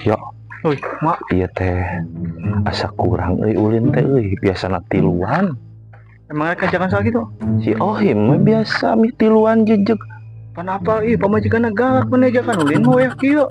Yo. Euy, mak. Ieu teh asa kurang euy ulin teh euy, biasana tiluan. Emangnya kajakan saha gitu? Si Ohim mah biasa mih tiluan jejeg. Pan apa ih pamajikanna galak menejakan ulin mah we kieu.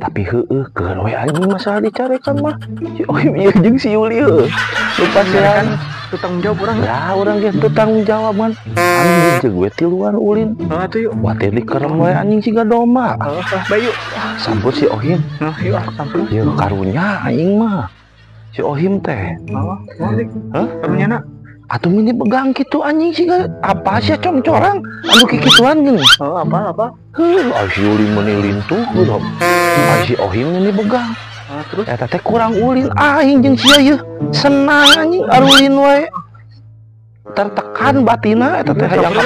Tapi heueuh keun we anjing masalah dicarekan mah. Si Ohim ieu jeung si Yuli heueuh. Lupa kan teu tanggung jawab urang. Ya urang ge teu tanggung jawab man. Anjing jejeg we tiluan ulin. Heeh atuh yuk. Wah teh dikerem we anjing siga domba. Heeh, bae yuk. Sampur si Ohim. Nah, yuk ah sampur. Yeuh karunya aing mah. Si Ohim teh. Hah? Karunya na. Atuh mini begang kitu anjing siga apa sih congcorang anu kikituan gini. Oh, apa apa? Heuh, si Yuli meuni lintuh heuh. Si Ohim meni begang. Terus eta teh kurang ulin aing jeung sia yeuh. Senang anjing arulin wae. Tertekan batina eta teh hayang ka.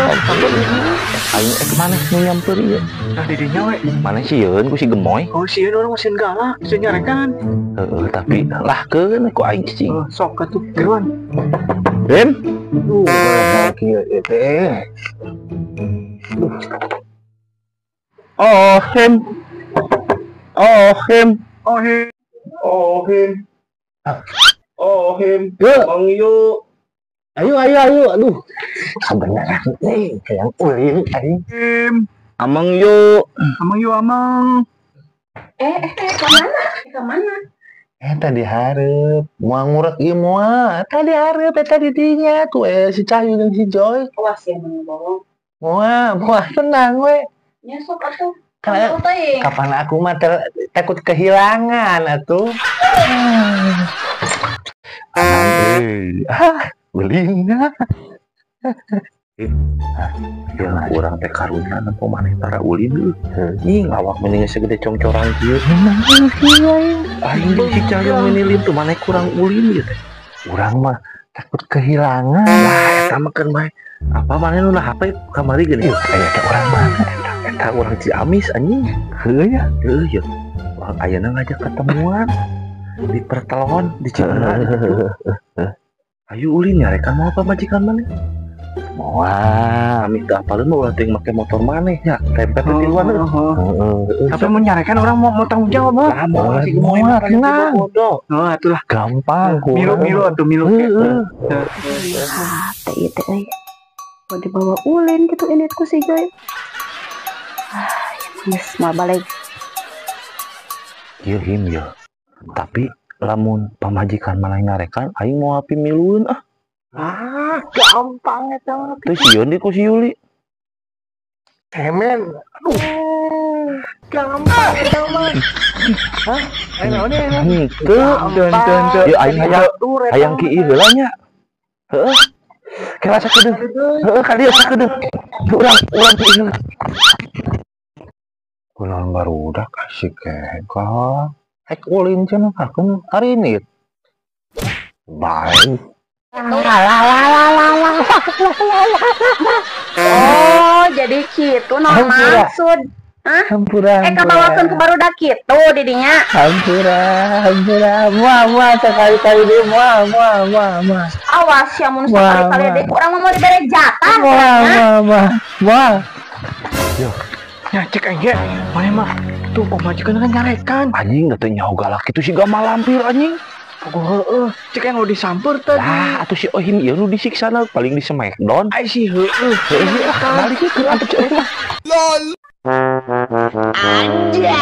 Aing maneh nu nyamper ieu. Nah di dinya we. Maneh sieun ku si Gemoy. Oh, sieun urang mah sieun galak, sieun nyarekan. Heeh, tapi lah keun ku aing cicing. Sok atuh geruan. Him? Kieu teh. Oh, him. Oh, him. Oh, him. Oh, him. Oh, him. Mang yuk. Ayo, ayo, ayo. Aduh. Sebenarnya nih, kayak ulin aing. Him. Amang yuk. Amang yuk, amang. Kemana? Kemana? Tadi hareup, moal ngurek ieu moal. Tadi hareup eta di dinya tuh si Cahyu jeung si Joy. Awas ya mun bohong. Moal, moal tenang we. Nya sok atuh. Kapan aku mah takut kehilangan atuh. Ah, belinga. Ya urang teh karunya nempo maneh tara ulin euy. Ih, awak mending segede congcorang kieu. Aing jeung si Cahyo meni lintuh maneh kurang ulin ieu teh. Urang mah takut kehilangan. Lah eta mah keun bae. Apa maneh nu HP kamari geuning? Aya teh urang mana eta? Eta urang Ciamis anjing. Heuh ya. Heuh ya. Urang ayeuna ngajak ketemuan di pertelon di Ciputat. Ayo ulin nyarekan mau pamajikan maneh? Moal, kami teu apaleun mah ulah teuing make motor maneh nya, rempet teh tiluan heeh. Tapi mun nyarekan urang mau tanggung jawab mah. Lah moal si Gemoy mah tenang. Heeh atulah gampang. Milu-milu atuh milu. Heeh. Teh ieu teh euy. Mau dibawa ulin gitu ini ku si Joy. Ah, geus moal balik. Ieu him ye. Tapi lamun pamajikan maneh nyarekan aing moal pimilueun ah. Ah, gampang eta mah. Teu sieun di ku si Yuli. Cemen. Aduh. Gampang eta mah. Hah? Aing naon ieu? Henteu, teu. Ieu aing hayang ki ieu heula nya. Heeh. Kela sakedeung. Heeh, ka dieu sakedeung. Urang ki ieu heula. Kunaon barudak asik ka. Ek ulin cenah kakeun arinit. Bae. Oh, jadi gitu no maksud. Hah? Hampura. Kabawakeun ku barudak kitu didinya. Hampura, hampura. Moal, moal sakali-kali deui moal, moal, moal, moal. Awas ya mun sakali-kali deui urang mah mau dibere jatah. Moal, moal, moal. Moal. Yo. Nya cek aing ge, maneh mah tuh pamajikan kan nyarekan. Anjing da teu nyaho galak kitu siga malampir anjing. Heeh, cek yang mau disamper tadi. Lah, atuh si Ohim ieu nu disiksana paling di smackdown. Ai si heueuh. Heueuh, balik ke antep si Ohim. Lol. Anjay.